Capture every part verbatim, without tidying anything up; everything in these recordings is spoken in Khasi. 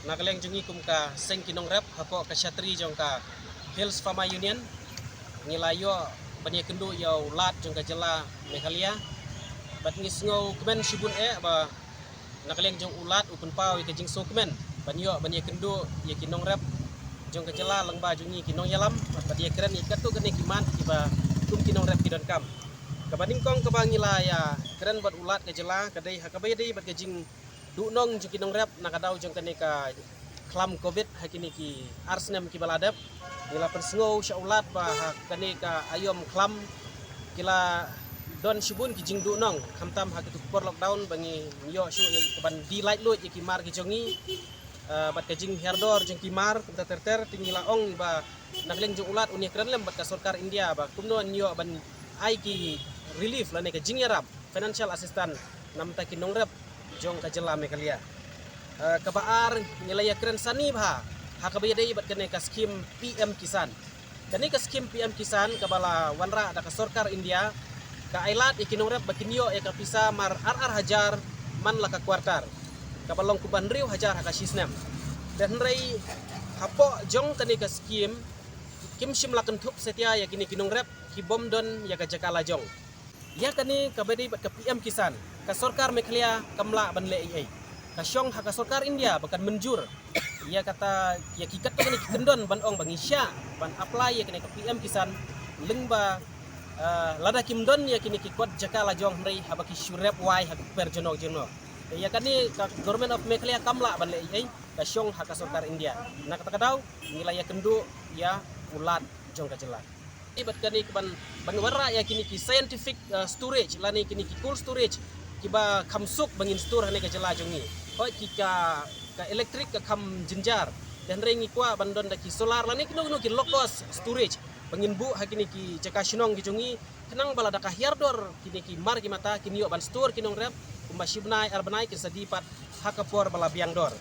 Na ka liang jong ngi kum ka seng ki nongrep hapoh ka shatri jong ka Hills Farmer Union, ngi la ïoh ban ïakynduh ïa u Lat jong ka jylla Meghalaya. Bad ngi sngewkmen shibun eh ba na ka liang jong u Lat u pynpaw ïa ka jingsngewkmen ban ïoh ban ïakynduh ïa ki nongrep jong ka jylla lyngba jong ngi ki nongïalam, bad ïakren ïa katto katne ki mat kiba kum ki nongrep ki donkam. Kaba nyngkong kaba ngi la ïakren bad u Lat ka jylla ka dei ha kaba ïadei bad ka jingduhnong jong ki nongrep na ka daw jong kane ka khlam covid ha kine ki ar snem kiba la dep. Ngi la pynsngew sha u Lat ba ha kane ka aïom khlam ki la don shibun ki jingduhnong, khamtam ha kitu ki por lockdown ba ngi ïoh shuh ïa ka ban die laitluid ïa ki mar ki jong ngi, eh, bad ka jinghiar dor jong ki mar kumta ter ter. Te ngi la ong ba na ka liang jong u Lat un ïakren lem bad ka sorkar India ba kumno yn ïoh ban ai ki relief lane ka jingïarap, financial assistance, na bynta ki nongrep jong ka jylla Meghalaya. Eh, kaba ar, ngi la ïakren sani bha ha kaba ïadei bad kane ka skim P M Kisan. Kane ka skim P M Kisan kaba la wanrah da ka sorkar India ka ai lad ïa ki nongrep ba kin ïoh ïa ka pisa mar ar ar hajar man la ka quarter, kaba long kumba hynriew hajar ha ka shisnem. Te hynrei hapoh jong kane ka skim kim shym la kynthup satia ïa kine ki nongrep ki bym don ïa ka jaka la jong. Ïa kane kaba dei bad ka P M Kisan, ka sorkar Meghalaya kam lah ban leh ei ei. Ka shong ha ka sorkar India ba kan mynjur ïa kata, ïa ki katto katne ki kyndon ban ong ba ngi shah ban apply ïa kane ka P M Kisan lyngba, eh, lada kim don ïa kine ki kot jaka la jong, hynrei haba ki shu rep wai ha ki kper jong no jong no. Te ïa kane ka Government of Meghalaya kam lah ban leh ei ei, ka shong ha ka sorkar India. Na kata ka daw ngi la ïakynduh ïa u Lat jong ka jylla. Bad kane ka ban, ban wanrah ïa kine ki scientific, uh, storage lane kine ki cold storage kiba kham suk ba ngin store ha kane ka jylla jong ngi. Hooid ki ka, ka electric ka kham jynjar. Te hynrei ngi kwah ban don da ki solar lane kino kino ki low cost storage ba ngin buh ha kine ki jaka shnong ki jong ngi, khnang ba lada ka hiar dor kine ki mar ki mata kin ïoh ban store ki nongrep kumba shi bnai ar bnai, kin sa die pat ha ka por ba la biang dor.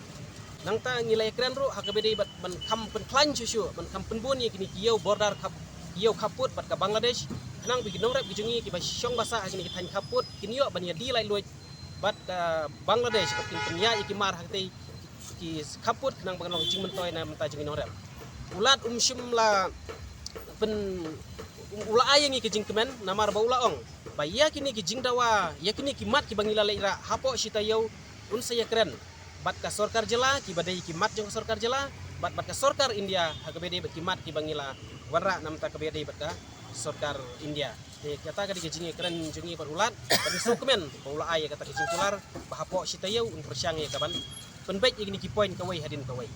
Nangta ngi la ïakren ruh ha kaba dei bad ban kham pynkhlaiñ shuh shuh, ban kham pynbun ïa kine ki ïew border khap, ïew khappud bad ka Bangladesh, khnang ba ki nongrep ki jong ngi kiba shong ba sah ha kine ki thaiñ khappud kin ïoh ban ïa die laitluid bad ka Bangladesh, bad kin pynïaid ïa ki mar ha katei ki khappud, khnang ba kan long jingmyntoi na bynta jong ki nongrep. U Lat um shym la pyn, u la ai ïa ngi ka jingkmen, namar ba u la ong ba ïa kine ki jingdawa, ïa kine ki mat kiba ngi la leit rah hapoh shi taïew, un sa ïakren bad ka sorkar jylla kiba dei ki mat jong ka sorkar jylla, bad, bad ka sorkar India ha kaba dei bad ki mat kiba ngi la wanrah na bynta kaba dei bad ka sorkar India. Te kata ka dei ka jingïakren jong ngi bad u Lat, bad ngi sngewkmen ba u la ai ïa kata ka jingkular ba hapoh shi taïew un pyrshang ïa ka ban pynbeit ïa kine ki point kawei hadien kawei.